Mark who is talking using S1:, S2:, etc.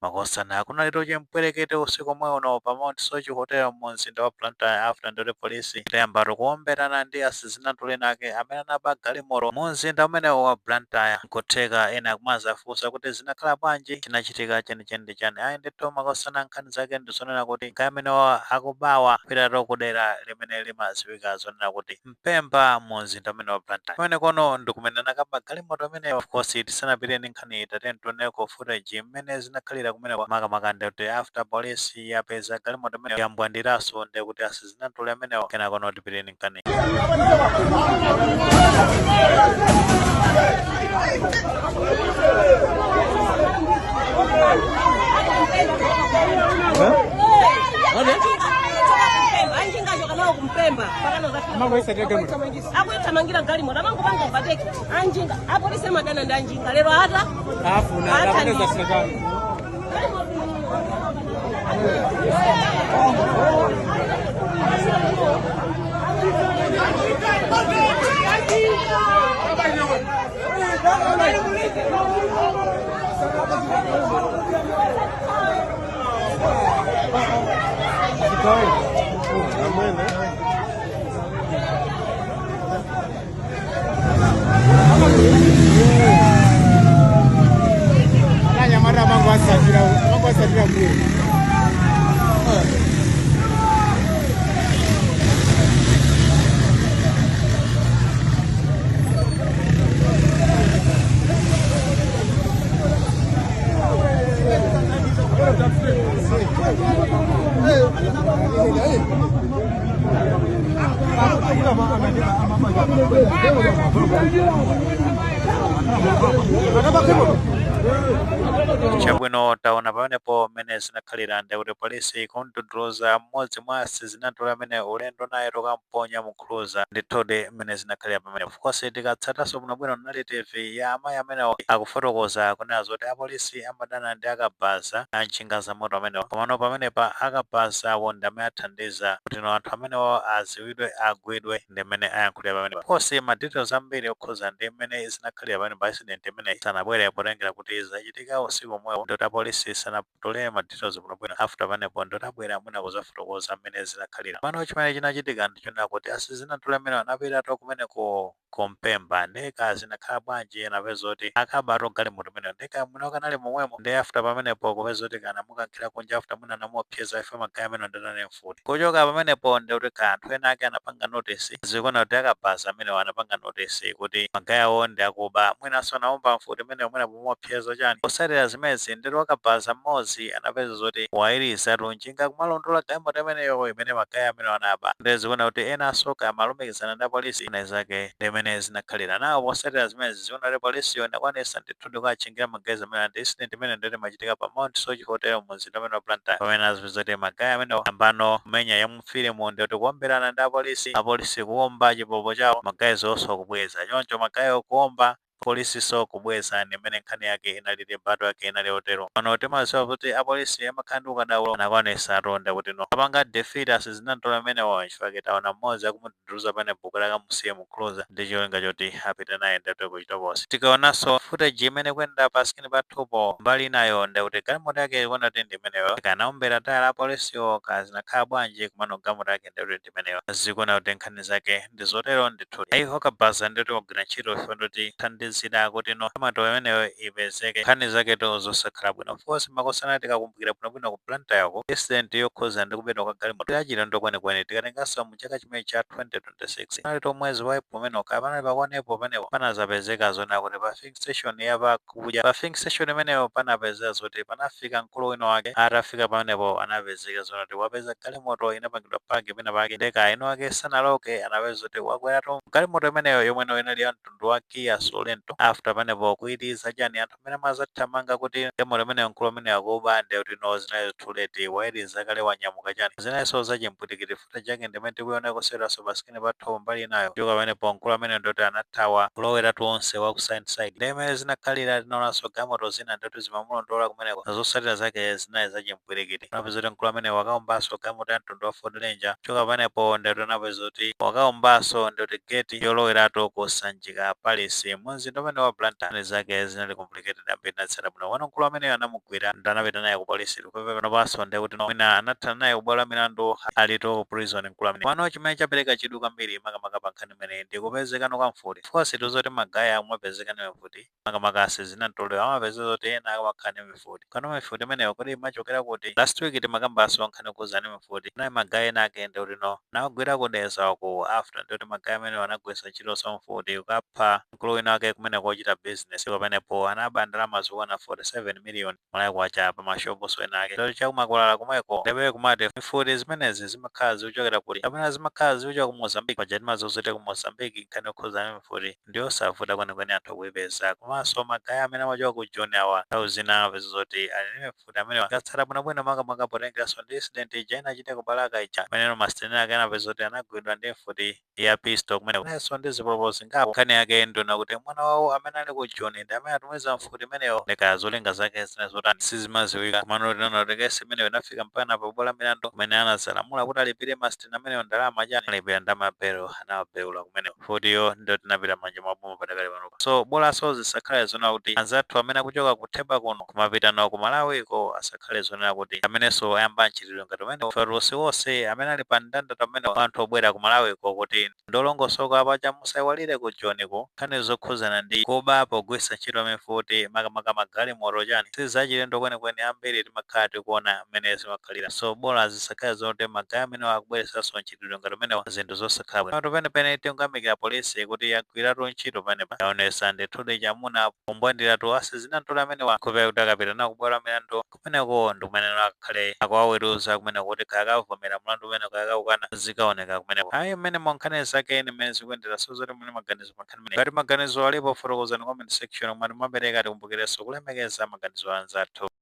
S1: Makosana, kunali chimpwerekete usiku omwe uno pa Mount Soche Hotel mu mzinda wa Blantyre, after ndoti polisi itayamba kuomberana ndi asizinatule nake amene anaba galimoto mu mzinda umenewo wa Blantyre. Nkutheka ena kumazafunsa kuti zinakhala bwanji, chinachitika chenicheni ndi chani? Ayi ndithu makosana, nkhani zake ndizonena kuti kaya amenewa akubawa kupitatu kudera limene limaziwika zonena kuti Mpemba mu mzinda umene wa Blantyre. Kumene kono ndikumene anakaba galimoto imeneyo. Of course, tisanapite ndi nkhani, tatiyeni tioneko footage mmene zinakhalira kumeneko, makamaka ndikuti after police yapeza galimoto imeneyo yambwandiranso ndikuti asizinatule amenewo. Kenako tipite ndi nkhani.
S2: Anjinga nawo kumpemba. Akuithamangira galimoto, amangopanga overtake anjinga. Apolisi amadana ndi anjinga, lero ata
S3: Afuna
S2: Ata.
S3: Serikali. Anyamata mangu asatira, mangu asatira kule.
S1: Chabwino, taona pamenepo mmene zinakhalira, ndikuti polisi kumduduluza mmodzi mwa asizinatule amene ulendo naye tokamponya mu cruiser. Ndithudi mmene zinakhalira pamene, of course, tikatsatanso bwinobwino narrative ya amayi amenewo, akufotokoza kunena zoti apolisi amadana ndi akabaza a njinga za moto amenewo, komano pamenepa akabaza awo ndi amene athandiza kuti no anthu amenewo aziwidwe, agwidwe, ndi mmene ayankhulira pamenepa. Of course, ma details ambiri okhuza ndi mmene zinakhalira pamene pa incident imeneyi sanabwere, potengera kuti zachitika usiku omwewo, ndoti apolisi sanatolere ma details bwinobwino. After pamenepo ndoti abwera mwina kuzafotokoza mmene zinakhalira. Pano chimene chinachitika ndichonena kuti asizinatule amene anapitatu kumeneko kumpemba, ndeka zinakhala bwanji, anapeza kuti akaba galimoto imeneyo, ndeka mwina kanali momwemo, ndi after pamenepo kupeza kuti kana mukankhira kunja, after mwina anamuopseza ife ma guy amene ndanane mfuti. Kuchoka pamenepo ndikuti ka anthu ena ake anapanga notice, zikuona kuti akabaza amenewo anapanga notice kuti ma guy awo ndi akuba, mwinanso anaomba mfuti imeneyo, mwina pomuopseza chani. Potsatira zimenezi, nditi wakabaza mmodzi anapeza zoti wayiriza tunjinga kumalondola galimoto imeneyo imene ma guy amene anaba, ndi zikuona kuti enanso kamalumikizana ndi apolisi ena zake, ndi imene zinakhalira nawo. Potsatira zimenezi, zikuona kuti polisiyo inakwanisa ndithu ndikukachingira ma guys amene. Ndi incident imene nditi imachitika pa Mount Soche Hotel mu mzinda umene wa Blantyre, pamene azipeza kuti ma guy amene ambano kumenya ya mufilimu, ndikuti kuomberana ndi apolisi, apolisi kuomba chipopo chawo, ma guys onso kubweza choncho, ma guy kuomba, polisiso kubweza, ndi mmene nkhani yake inalili, battle yake inali yotero. Pano timadziwa kuti apolisi amakhala ndi ukadaulo, anakwanisa atonde kuti no apanga defeat asizinatola amenewo, chifukwa taona mmodzi akumududuluza pamene buku lakamusiye mu cruiser ndi cholinga choti apite naye ndete kuchitokosi. Tikaonanso footage imene kuyenda pa screen pathupo, mbali inayo ndekuti galimoto yake ikuona kuti ndi imeneyo, kanaombera tayala apolisiwo, kazinakhala bwanji, kumano galimoto yake ndekuti ndi imeneyo. Zikuona kuti nkhani zake ndi zotero ndithu. Ayi, okabaza ndikuti wagwira ntchito ife ndoti thandizira kuti no galimoto imeneyo ipezeke. Nkhani zake to zosakhala bwino. Of course makosana, tikakumbukira bwinobwino ku Blantyre, incident yokhuza ndi kubedwa kwa galimoto yachilendo kwenikweni, tikatenganso mu chaka chimene cha 2026, panali to mwezi wa April umene panali pakwanepo pamenepo, panazapezeka zona kuti pa filling station yapa kudya, pa filling station imeneyo panapezeka zoti panafika mkulu wina wake. Atafika pamenepo, anapezeka zona kuti wapeza galimoto inapangidwa park pena pake, ndeka ino ake sanaloke, anapeza kuti wakweratu galimoto imeneyo yomweno inali ya mtundu wa Kia Sorento. After pamenepo kuyitiza chani, anthu amene amazathamanga kuti galimoto imeneyo mkulu amene akuba, ndi kuti no, zinali too late, wayiriza kale, wanyamuka chani, zinalinso zachimpwitikiti. Footage yake ndimene tikuiona kuseweraso pa screen pathu mbali inayo. Kuchoka pamenepo, mkulu amene ndoti anathawa kuloweratu onse wa ku side. Ndi imene zinakhalira. Tinaonanso galimoto zina ndoti zimamulondola kumeneko, zotsatira zake zinali zachimpwirikiti. Anapeza kuti mkulu amene wakaombanso galimoto ya mtundu wa Ford Ranger. Kuchoka pamenepo ndoti anapeza kuti wakaombanso ndoti gate yoloweratu ku Sanjika Palace mu mzinda. Mzinda umene wa Blantyre zake zinali complicated ambiri natsata bwino. Wano mkulu amene anamugwira ndi anapita naye ku polisi panopanso, ndi kuti mwina anathana naye kubwalo la milandu, alito ku prison mkulu amene. Pano chimene chapereka chidwi kwambiri makamaka pa nkhani imeneyi ndi kupezekano kwa mfuti. Of course tuzoti ma guy amapezeka ndi mifuti, makamaka asizinamtolewa amapeza zoti ena amakhala ndi mifuti. Kano mifuti imeneyo kodi imachokera kuti? Last week timakambanso nkhani kuza ndi mifuti nayi ma guy ena ake, ndi kuti no nawagwira kudeza ku after, ndi kuti ma guy amenewo anagwiritsa ntchito mfuti kukapha mkulu wina wake kumene kochita business. Pamenepo anaba ndalama zokwana 47 million Malawi kwacha pa mashopuso ena ake, ndoti chakumakwalala komweko. Ndebe kumati mfuti zimenezi zimakhala zikuchokera kuti, kapena zimakhala zikuchoka ku Mozambique? Paja timazozoti ku Mozambique nkhani yokhuza ndi mifuti ndiyosavuta kwenikweni anthu kuipeza. Komanso ma guy amene amachoka ku Joni awa nthawi zina amapeza zoti ali ndi mifuti amenewa. Ngatsala bwinobwino makamaka potengeranso ndi incident ija inachitika ku Balaka ija, pamenepo masiteni ake anapeza kuti anagwidwa ndi mfuti ya pistol kumene nayenso ndi zipolopolo zingapo. Nkhani yake ndona kuti mwana wawo amene ali ku Joni ndi amene atumiza mfuti imeneyo. Ndeka zolinga zake zina zotani sizimaziwika, komano tinaona kuti kesi imeneyo inafika mpaka pa bwalo la milandu kumene anazalamula kuti alipire masiteni ameneyo ndalama chani, alipira ndalama, belo anawabeula kumeneko, mfutiyo ndio tinapita manja mwa boma padakali panopa. So bolanso zisakhale zona kuti anzathu amene akuchoka kutheba kuno kumapita nawo ku Malawiko asakhale zonena kuti amenenso ayamba mchitidwe ngati umene. Farusi wonse amene ali pa mndandanda umene anthu obwera ku Malawiko kuti ndolongosoka, paja musayiwalire ku Joniko nkhani zokhuzana ndi kuba pogwiritsa ntchito mifuti, makamaka magalimoto chani, sizachilendo kwenikweni, ambiri timakhala tikuona mmene zimakhalira. So bola zisakhale zoti ma guy amene akubweretsanso mchitidwe ngati umenewo, zinthu zosakhala bwino. Pano penepene tingamikira polisi kuti yagwiratu ntchito panepa, yaonesa ndithudi chamuna kumbwandiratu asizinantole amenewa kupeka kuti akapita nawo kubwalo la milandu kumeneko ndi kumene akhale akuwaweruza kumeneko, kuti kaya akavomera mlandu umene kaya akakukana, zikaoneka kumeneko. Ayi, mmene monkhani zake ni mmene zikuyendera. Sozoti muli maganizo pa nkhani imene? Ngati maganizo alipo, fotokozani comment section. Komati mwapereka, tikumbukirenso kulemekeza maganizo anzathu.